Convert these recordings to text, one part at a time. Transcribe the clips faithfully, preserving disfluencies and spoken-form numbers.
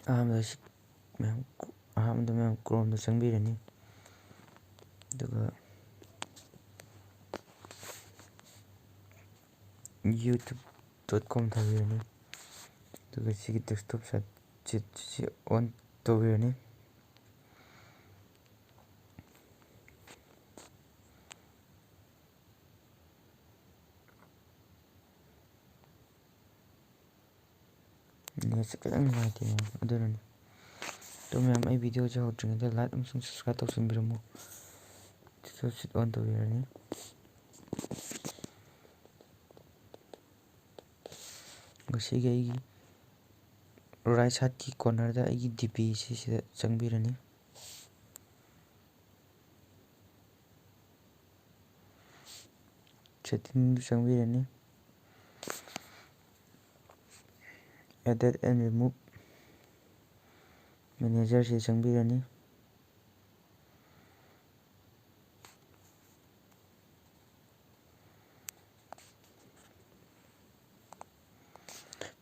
ꯑꯍꯥꯟꯕꯗ ꯁꯤ ꯃꯌꯥꯝ, ꯑꯍꯥꯟꯕꯗ ꯃꯌꯥꯝ Chromeꯗ ꯆꯪꯕꯤꯔꯅꯤ꯫ ꯑꯗꯨꯒ youtube dot com ꯊꯥꯕꯤꯔꯅꯤ꯫ ꯑꯗꯨꯒ ꯁꯤꯒꯤ desktop site ꯁꯤ on ꯇꯧꯕꯤꯔꯅꯤ꯫ Netꯁꯦ ꯈꯤꯇꯪ ꯅꯨꯡꯉꯥꯏꯇꯦ ꯃꯌꯥꯝ, ꯑꯗꯨꯅꯅꯤ꯫ ꯑꯗꯣ ꯃꯌꯥꯝ, ꯑꯩ videoꯁꯦ ꯍꯧꯗ꯭ꯔꯤꯉꯩꯗ like ꯑꯃꯁꯨꯡ subscribe ꯇꯧꯁꯤꯟꯕꯤꯔꯝꯃꯨ꯫ Desktop site on ꯇꯧꯕꯤꯔꯅꯤ꯫ ꯉꯁꯤꯒꯤ ꯑꯩꯒꯤ right sideꯀꯤ cornerꯗ ꯑꯩꯒꯤ DP ꯁꯤꯁꯤꯗ ꯆꯪꯕꯤꯔꯅꯤ꯫ Settingꯗ ꯆꯪꯕꯤꯔꯅꯤ꯫ Edit and remove managerꯁꯤꯗ ꯆꯪꯕꯤꯔꯅꯤ꯫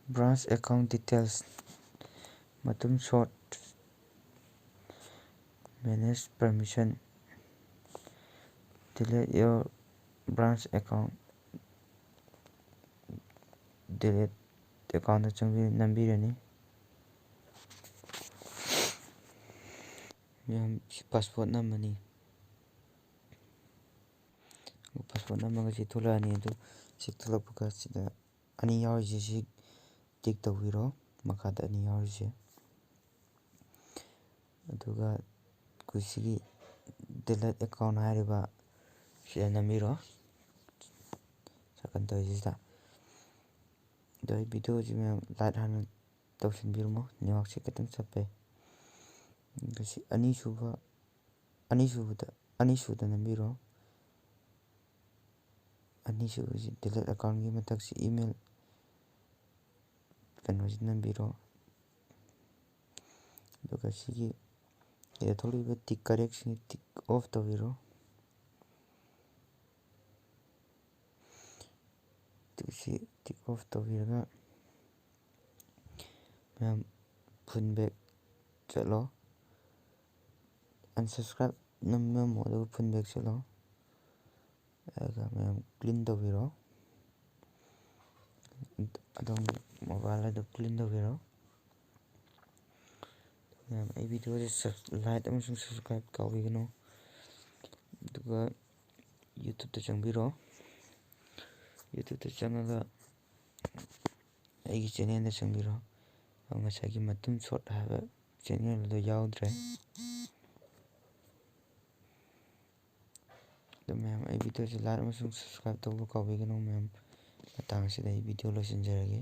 Branch account details, ꯃꯇꯨꯝ short, manage permission, delete your branch account, delete accountꯇ ꯆꯪꯕꯤ-, ꯅꯝꯕꯤꯔꯅꯤ꯫ ꯃꯌꯥꯝ, ꯁꯤ password ꯅꯝꯃꯅꯤ꯫ Password ꯅꯝꯃꯒ ꯁꯤ ꯊꯣꯛꯂꯛꯑꯅꯤ꯫ ꯑꯗꯨ ꯁꯤ ꯊꯣꯛꯂꯛꯄꯒ ꯁꯤꯗ ꯑꯅꯤ ꯌꯥꯎꯔꯤꯁꯦ ꯁꯤ tick ꯇꯧꯕꯤꯔꯣ, ꯃꯈꯥꯗ ꯑꯅꯤ ꯌꯥꯎꯔꯤꯁꯦ꯫ ꯑꯗꯨꯒ ꯑꯩꯈꯣꯏ ꯁꯤꯒꯤ delete account ꯍꯥꯏꯔꯤꯕ ꯁꯤꯗ ꯅꯝꯕꯤꯔꯣ, circle ꯇꯧꯔꯤꯁꯤꯗ꯫ ꯑꯗꯣ ꯑꯩ videoꯁꯤ ꯃꯌꯥꯝ like ꯍꯥꯟꯅ ꯇꯧꯁꯤꯟꯕꯤꯔꯝꯃꯣ, networkꯁꯦ ꯈꯤꯇꯪ ꯆꯞꯄꯦ꯫ ꯑꯗꯣ ꯁꯤ ꯑꯅꯤꯁꯨꯕ, ꯑꯅꯤꯁꯨꯕꯗ, ꯑꯅꯤꯁꯨꯕꯗ ꯅꯝꯕꯤꯔꯣ꯫ ꯑꯅꯤꯁꯨꯕꯁꯤ delete accountꯀꯤ ꯃꯊꯛꯁꯤ email ꯀꯩꯅꯣꯁꯤ ꯅꯝꯕꯤꯔꯣ꯫ ꯑꯗꯨꯒ ꯁꯤꯒꯤ ꯁꯤꯗ ꯊꯣꯛꯂꯛꯏꯕ tick ꯀꯔꯦꯛꯁꯤꯡꯁꯤ tick off ꯇꯧꯕꯤꯔꯣ꯫ ꯑꯗꯨ ꯁꯤ tick off ꯇꯧꯕꯤꯔꯒ ꯃꯌꯥꯝ ꯐꯨꯟ ꯕꯦꯛ ꯆꯠꯂꯣ꯫ ꯑꯟꯁꯕꯁꯀ꯭ꯔꯥꯏꯕ ꯅꯝꯃꯝꯃꯣ, ꯑꯗꯨꯒ ꯐꯨꯟ ꯕꯦꯛ ꯆꯠꯂꯣ꯫ ꯑꯗꯨꯒ ꯃꯌꯥꯝ ꯀ꯭ꯂꯤꯟ ꯇꯧꯕꯤꯔꯣ꯫ ꯑꯗꯣꯝꯒꯤ ꯃꯣꯕꯥꯏꯜ ꯑꯗꯨ ꯀ꯭ꯂꯤꯟ ꯇꯧꯕꯤꯔꯣ꯫ ꯃꯌꯥꯝ, ꯑꯩ ꯚꯤꯗꯤꯑꯣꯁꯦ ꯁꯕ-, ꯂꯥꯏꯛ ꯑꯃꯁꯨꯡ ꯁꯕꯁꯀ꯭ꯔꯥꯏꯕ ꯀꯥꯎꯕꯤꯒꯅꯨ꯫ ꯑꯗꯨꯒ ꯌꯨꯇ꯭ꯌꯨꯕꯇ ꯆꯪꯕꯤꯔꯣ꯫ ꯌꯨꯇ꯭ꯌꯨꯕꯇ ꯆꯪꯉꯒ ꯑꯩꯒꯤ ꯆꯦꯅꯦꯜꯗ ꯆꯪꯕꯤꯔꯣ꯫ ꯑꯗꯣ ꯉꯁꯥꯏꯒꯤ ꯃꯇꯨꯝ ꯁꯣꯔꯠ ꯍꯥꯏꯕ ꯆꯦꯅꯦꯜ ꯑꯗꯨ ꯌꯥꯎꯗ꯭ꯔꯦ꯫ ꯑꯗꯣ ꯃꯌꯥꯝ, ꯑꯩ ꯚꯤꯗꯤꯑꯣꯁꯦ ꯂꯥꯏꯛ ꯑꯃꯁꯨꯡ ꯁꯕꯁꯀ꯭ꯔꯥꯏꯕ ꯇꯧꯕ ꯀꯥꯎꯕꯤꯒꯅꯨ ꯃꯌꯥꯝ꯫ ꯃꯇꯥꯡ ꯑꯁꯤꯗ ꯑꯩ ꯚꯤꯗꯤꯑꯣ ꯂꯣꯏꯁꯤꯟꯖꯔꯒꯦ꯫